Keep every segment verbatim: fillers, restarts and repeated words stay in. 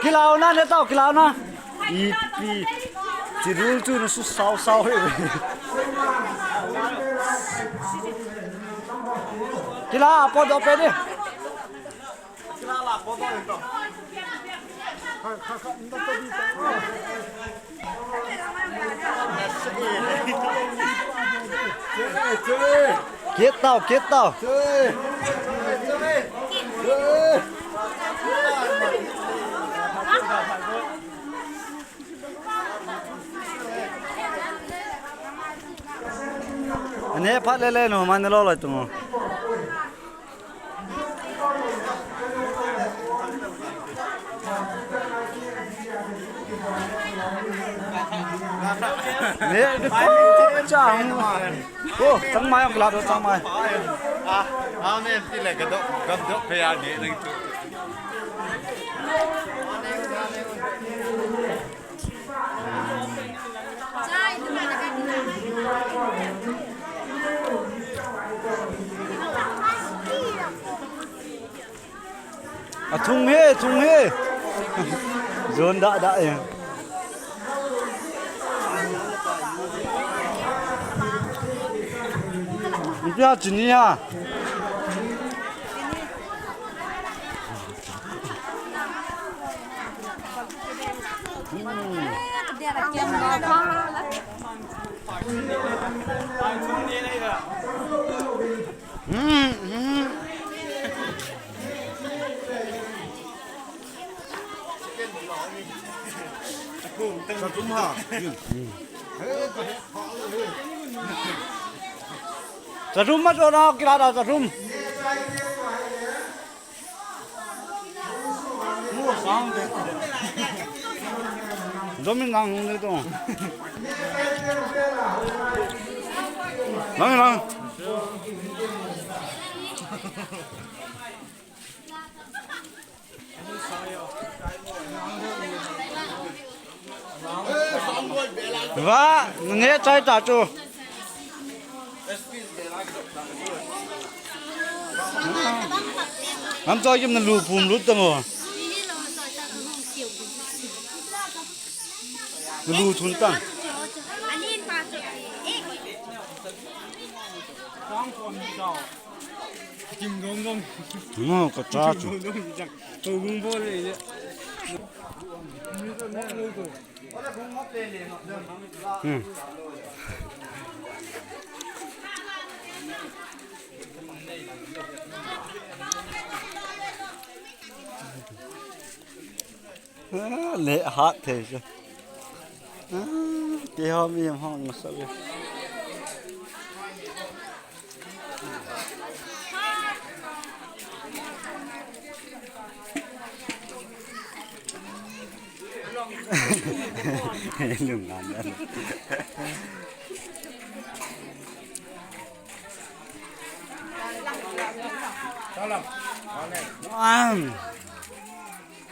Kilauna ne tao, kilauna. Ipi. Chirul chu na su sao sao he. Kila, pot do pe de. Kit tao, kit tao. Ane phat le le no, man lo lo tung. Ne, ne, ko, chang mai, ang glad, chang mai. Ah, amen, tile, gadok, gadok, kaya ni, nang tu. A thung he, thung he. Jon da da e. Ipi a chini ha. Charum ma chona kila da charum. Domin lang hung dito. Lang lang. Va, nge chai ta chu. Ham choi kim na lu pum lut tang o. Na lu thun tang. Ngo ka cha chu. Hmm. Ah, le hat thei chu. Ah, keiho mi hom hong na sa ve. Lung ngan dan. Am.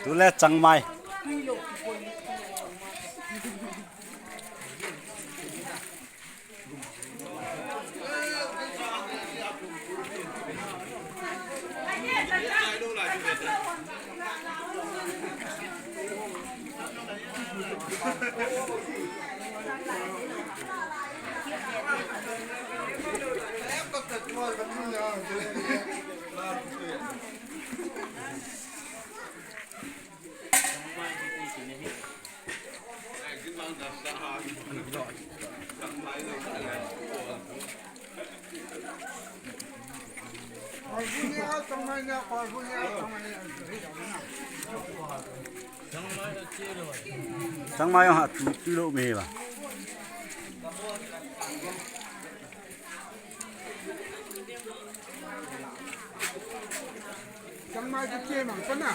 Tule chang mai. Changmai ha tu, tu lo me ba. Changmai chu che mang pana.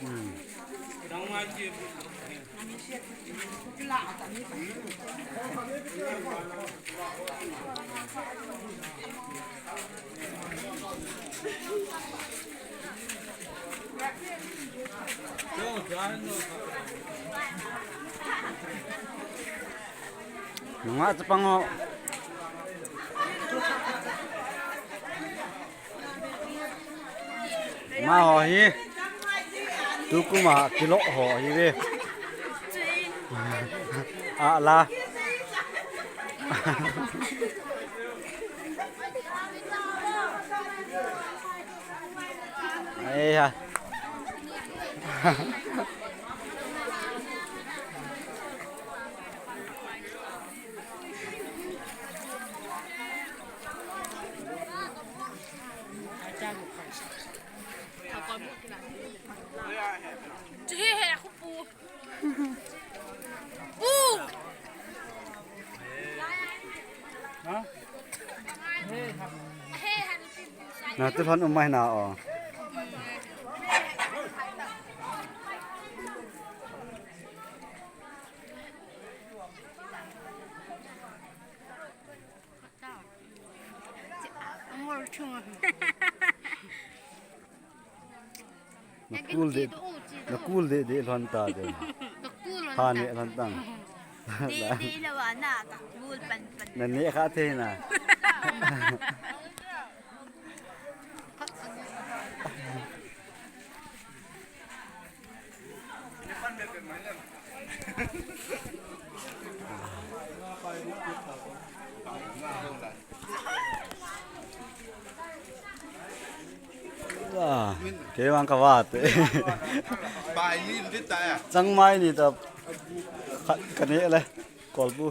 Hmm. Nunga chapang ho. Ama ho hi. Tukum a kilou ho hi ve. A la. Ai ha. Na tu lhon um mai na o. Nakul de, nakul de de lhon ta de. Nakul lhon ta. Ha ne lhon tang. De de la wa na ka kul pan pan. Na ne kha the na. Kei vang ka va te. Bai ni dit ta ya. Chang mai ni ta. Khat ka ne le. Kolbu.